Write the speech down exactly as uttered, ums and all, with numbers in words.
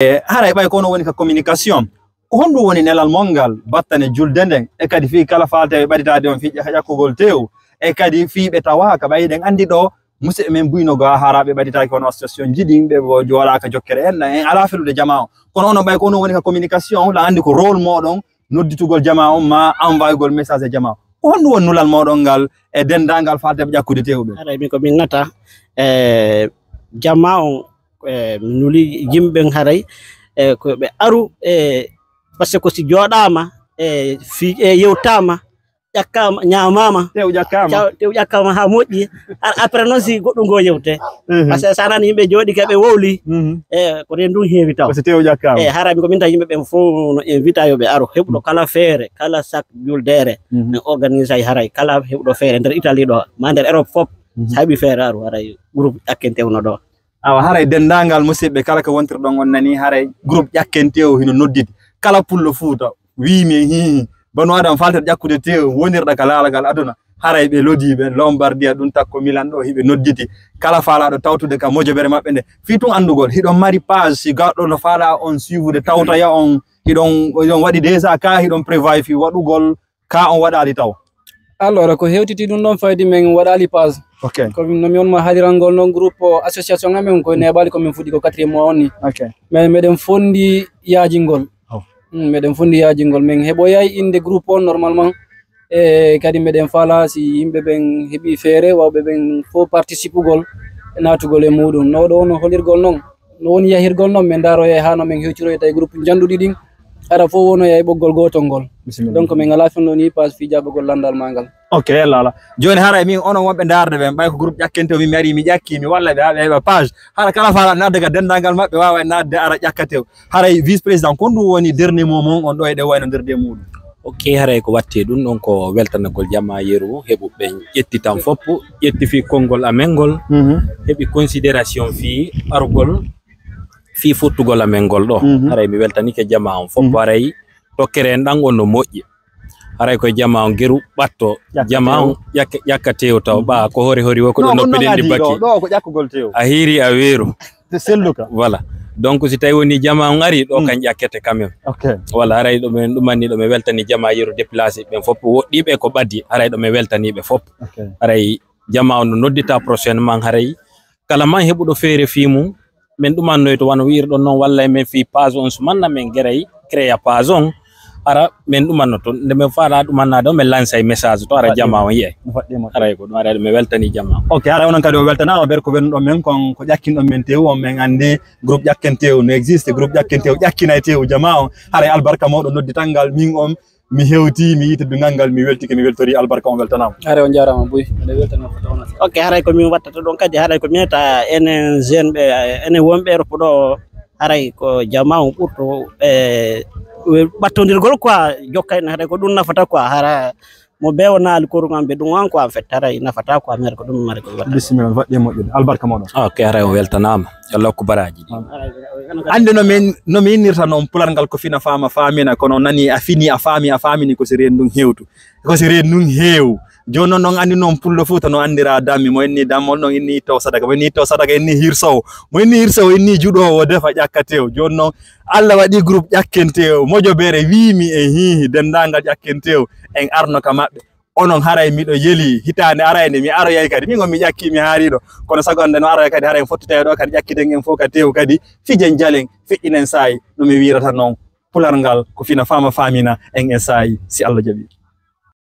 E haray ɓay kono woni ka communication, ko honɗum woni nelal mon ngal battane julde nden, e kadi fii kala faalteeɓe ɓaditaade on fii ƴa- ƴakkugol teew, e kadi fii ɓe tawaaka? Ɓay eɗen anndi ɗo musidɓe men buyno ga haraaɓe ɓaditaaki, kono association jiɗi ɓe bo jooɗaaka jokkere en, en alaa felude jamaa on. Kono onon ɓay ko onon woni ka communication, la anndi ko rôle mooɗon nodditugol jamaa on ma envoygol message e jamaa on. Ko honɗum woni nulal mooɗon ngal e denndaangal faalteeɓe ƴakkude teew ɓe? Haray min ko min nata e jamaa on, e mi nuli yimɓe ɓen haray e ko ɓe aru e, parce que si jooɗaama e fi e yewtaama, ƴakkaama, ñaamaama. Tew ƴakkaama. Caw- tew ƴakkaama haa moƴƴi. Ar- après noon si goɗɗum ngoo yewte. Mhm. Parce que so a nani yimɓe jooɗike ɓe wowli. Mhm. E ko reen ɗum heewi taw. Parce que tew ƴakkaama. E haray ko min tan yimɓe ɓen fof no invita yo ɓe aro. Heɓuɗo kala feere, kala sak juldeere. Mhm. En organise ay haray kala heɓuɗo feere nder Italie ɗo, ma nder Europe fof. Mhm. So heɓi feere aro haray groupe ƴakken tewno ɗo. Awa, haray denndaangal musidɓe kala ko wontirɗon on nani, haray groupe ƴakken teew hino nodditi. Kala pullo Fuuta wiimi e hiihi, banu Adam falter ƴakkude teew wonirɗa ka laalagal aduna. Haray ɓe lodii ɓe Lombardia, ɗum takko Milan ɗo, hiɓe nodditi. Kala faalaaɗo tawtude ka mojobere maɓɓe nde, fii tun anndugol, hiɗon mari page, si gaɗɗo no faalaa on suivude tawtoya on, hiɗon, hiɗon waɗi déjà ka, hiɗon prévoit fii waɗugol ka on waɗaali taw? Alors, ko hewtiti ɗum ɗon faydi men waɗaali page. Ok. Ko no mi on ma haalirangol noon groupe o association amen ko neeɓaali ko min fuɗɗi ko quatrième mois on ni. Ok. Mais meɗen fondi yaajingol. Oh. Mm, meɗen fondi yaajingol. Min heɓoyay innde groupe on normalement. E kadi meɗen faala si yimɓe ɓen heɓi feere, wawɓe ɓen fof participugol e naatugol e muɗum. No ɗo no holirgol noon. No woni yahirgol noon, min ndaaroyay haa no min hewtiroyta e groupe janɗuɗi ɗin. Hara fof wonoya e ɓoggol gootol ngol. Bisimilla. Donc, min alaa fenndo ni page fii jaabagol lanndal maa ngal. Ok, yalla alaa. Jooni haray min onon wonɓe ndaarde ɓen, ɓay ko groupe ƴakkente o, min mi ari, mi ƴakki, mi walla ɓe haa ɓe heɓa page. Hara kala faalaaɗo naatde ka denndaangal maɓɓe, waaway naatde ara ƴakka teew. Haray vice président, ko honɗum woni dernier mot mon on ɗo e ɗen wayno nder de muɗum? Ok, haray ko watti ɗum ɗon ko weltanagol jamaa yeru, heɓuɓe ƴetti tan fof, ƴetti fii konngol amen ngol, Mhm. heɓi considération fii argol, fii futtugol amen ngol ɗo. Mhm. Haray mi weltanike jamaa on fof, Mhm. haray tokkere en ɗan on no moƴƴi. Haray ko jamaa on geru ɓatto, Ƴakka jamaa on teew. ƴakka, ƴakka teew taw, Mhm. ɓa ko hori hori wo ko No, ɗum no ɗum no peɗen ɗi adii baki. ɗo, ɗo ko ƴakkugol teew. A hiiri a weeru. Te selluka. Voilà. Donc, si tawi woni jamaa on ari, ɗo Mm. kan ƴakkete quand même. Ok. Voilà, haray ɗo men ɗumanni ɗo men weltani jamaa yeru déplacé ɓen fof, woɗɗiiɓe ko ɓaddi, haray ɗo men weltaniiɓe fof. Ok. Haray jamaa on no noddita prochainement, haray kala man heɓuɗo feere fii mum, men ɗumannoy to wano wi'irɗon noon, walla e men fii page on sumanna men geray créa page on, hara men ɗumanno to. Nde men faala ɗumannaade on, men lansay message to, hara Faɗɗi jamaa mo. on yi'ay. No faɗɗi mo. Haray ko ɗum, haray ɗum, mi weltanii jamaa. Ok, haray onon kadi o weltanaama, ber ko wennuɗon men kon, ko ƴakkinɗon men teew on, men anndi groupe ƴakken teew no existe, groupe ƴakken teew ƴakkinay teew jamaa on. Haray albarka mawɗo noddital ngal, min on, mi hewtii, mi yii teddungal ngal, mi weltike, mi weltorii, albarka on weltanaama. Haray on jaaraama buy, mbiɗa weltanoo ko tawno. Ok, haray ko min wattata ɗon kadi, haray ko min eta enen jeune ɓe, enen wonɓe Europe ɗo, haray ko jamaa on ɓurto, e, ɓattondirgol quoi, jokkay, haray ko ɗum nafata quoi, hara mo beewo naali korum am ɓe ɗum an quoi, en fait, haray nafata quoi, mi haray ko ɗum mi mari ko mi watta. Bisimilla, on faɗɗi e moƴƴude. Albarka moɗon. Ok, haray on weltanaama. Yo Allah hokku baraaji ɗi. Annde no min, no mi innirta noon pular ngal ko fina faama faamina, kono nani a fini a faami a faamini ko si reen ɗum hewtu. Ko si reen ɗum heew. Jooni noon, on anndi noon pullo Fuuta no anndira dammi. Mo inni dammol, noon inni ittoowo sadaka. Mo inni ittoowo sadaka, inni hirsowo. Mo inni hirsowo, inni juɗoowo, defa ƴakka teew. Jooni noon, Allah waɗi groupe ƴakken teew. Mojobere wiimi e hiihi denndaangal ƴakken teew. En arno ka maɓɓe. Onon haray miɗo yeli hitaande arayde, mi aroyay kadi. Min on mi ƴakki, mi haariiɗo. Kono sago annde no aroya kadi, haray en fottitay ɗo kadi, ƴakkiten en fof ka teew kadi. Fijen jalen, feƴƴinen saayi, no mi wiirata noon. Pular ngal ko fina faama faamina en e saayi, si Allah jaɓi.